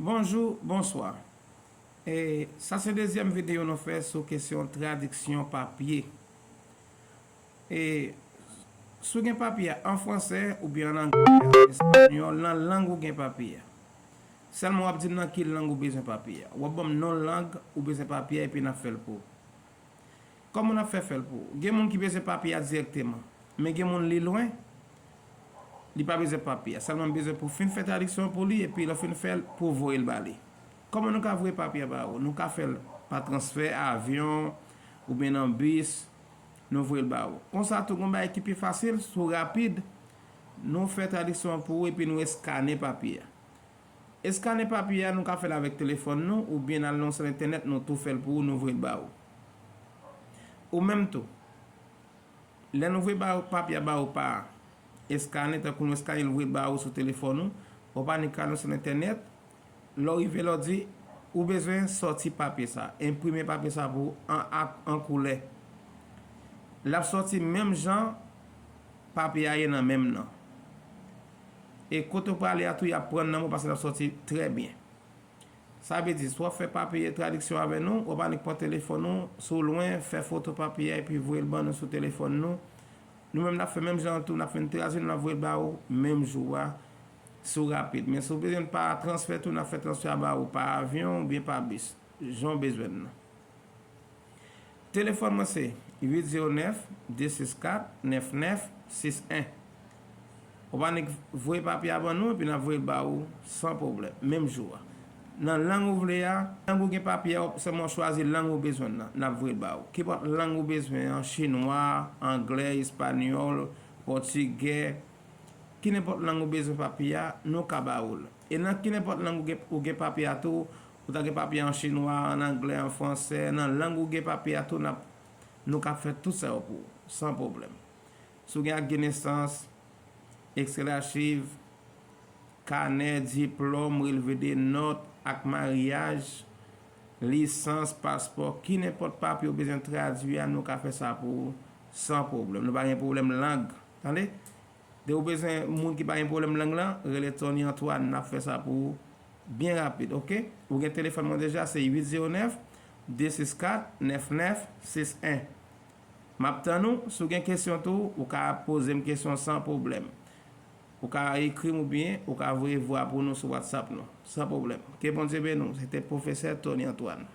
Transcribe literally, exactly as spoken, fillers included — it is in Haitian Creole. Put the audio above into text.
Bonjou, bonswa. E sa se dezyèm videyo nou fè sou kesyon tradiksyon papye. E si w gen papye a an fransè oubyen an anglè, an espanyòl, nan lang ou gen papye a. Sèlman w ap di m nan ki lang ou bezwen papye a. W ap ban m non lang ou bezwen papye a epi n ap fè l pou ou. Kòman n ap fè fè l pou ou? Gen moun ki bezwen papye a dirèkteman, men gen moun li lwen, li pa bezwen papye a. Sèlman m bezwen pou w fin fè tradiksyon pou li epi lè w fin fè l pou w voye l ba li. Kòman nou ka voye papye a ba ou? Nou ka fè l pa transfè, avyon, oubyen nan bis, nou voye l ba ou. Konsa tou, gen yon bagay ki pi fasil, si w rapid, nou fè tradiksyon an pou ou epi nou eskane papye a. Eskane papye a, nou ka fè l avèk telefòn nou oubyen n al nan yon sèt entènèt, nou tou fè l pou ou, nou voye l ba ou. Ou menm tou, lè nou voye ba ou papye a ba ou pa eskane, tankou nou eskane l voye l ba ou sou telefòn ou, ou pa nik al nan sèt entènèt, lè w rive lè w di ou bezwen sòti papye sa, enprime papye sa pou ou an, an, an koulè. L ap sòti menm jan papye a ye nan men m nan. E kote w prale a tou, y ap pran nan men w paske l ap sòti trè byen. Sa vle di, si w ap fè papye tradiksyon avè nou, ou pa nik pran telefòn ou, si w lwen, fè foto papye a epi voye l ban nou sou telefòn nou. Nou menm n ap fè menm jan an tou, n ap fè n tradui l, n ap voye l ba ou menm jou a, si w rapid. Men si w bezwen pa transfè tou, n ap fè transfè a ba ou pa avyon oubyen pa bis, jan w bezwen l nan. Telefòn mwen se uit zewo nèf, de sis kat, nèf nèf sis en. Ou pa nik voye papye a ban nou, epi n ap voye l ba ou san pwoblèm, menm jou a. Nan lang ou vle a, lang ou gen papye a, sèlman w chwazi lang ou bezwen nan, n ap voye l ba ou. Kenpòt lang ou bezwen an, chinwa, anglè, espanyòl, pòtigè, kinenpòt lang ou bezwen papye a, nou ka ba ou l. E nan kinenpòt lang ou gen, ou gen papye a tou, ou ta gen papye an chinwa, an anglè, an fransè, nan lang ou gen papye a tou, n ap, nou ka fè tout sa yo pou ou, san pwoblèm. Si w gen ak de nesans, ekstrè lachiv, kanè, diplòm, relve de nòt, ak maryaj, lisans, paspò, kinenpòt papye ou bezwen tradui a, nou ka fè sa pou ou san pwoblèm. Nou pa gen pwoblèm lang. Tande? Depi w bezwen moun ki pa gen pwoblèm lang lan, rele Tony Antoine, n ap fè sa pou ou byen rapid, oke? Ou gen telefòn mwen deja, se uit zewo nèf, de sis kat, nèf nèf sis en. M ap tann ou, si w gen kesyon tou, ou ka poze m kesyon san pwoblèm. Ou ka ekri m oubyen ou ka voye vwa pou nou sou WhatsApp nou, san pwoblèm. Ke Bondye beni w, se te pwofesè Tony Antoine.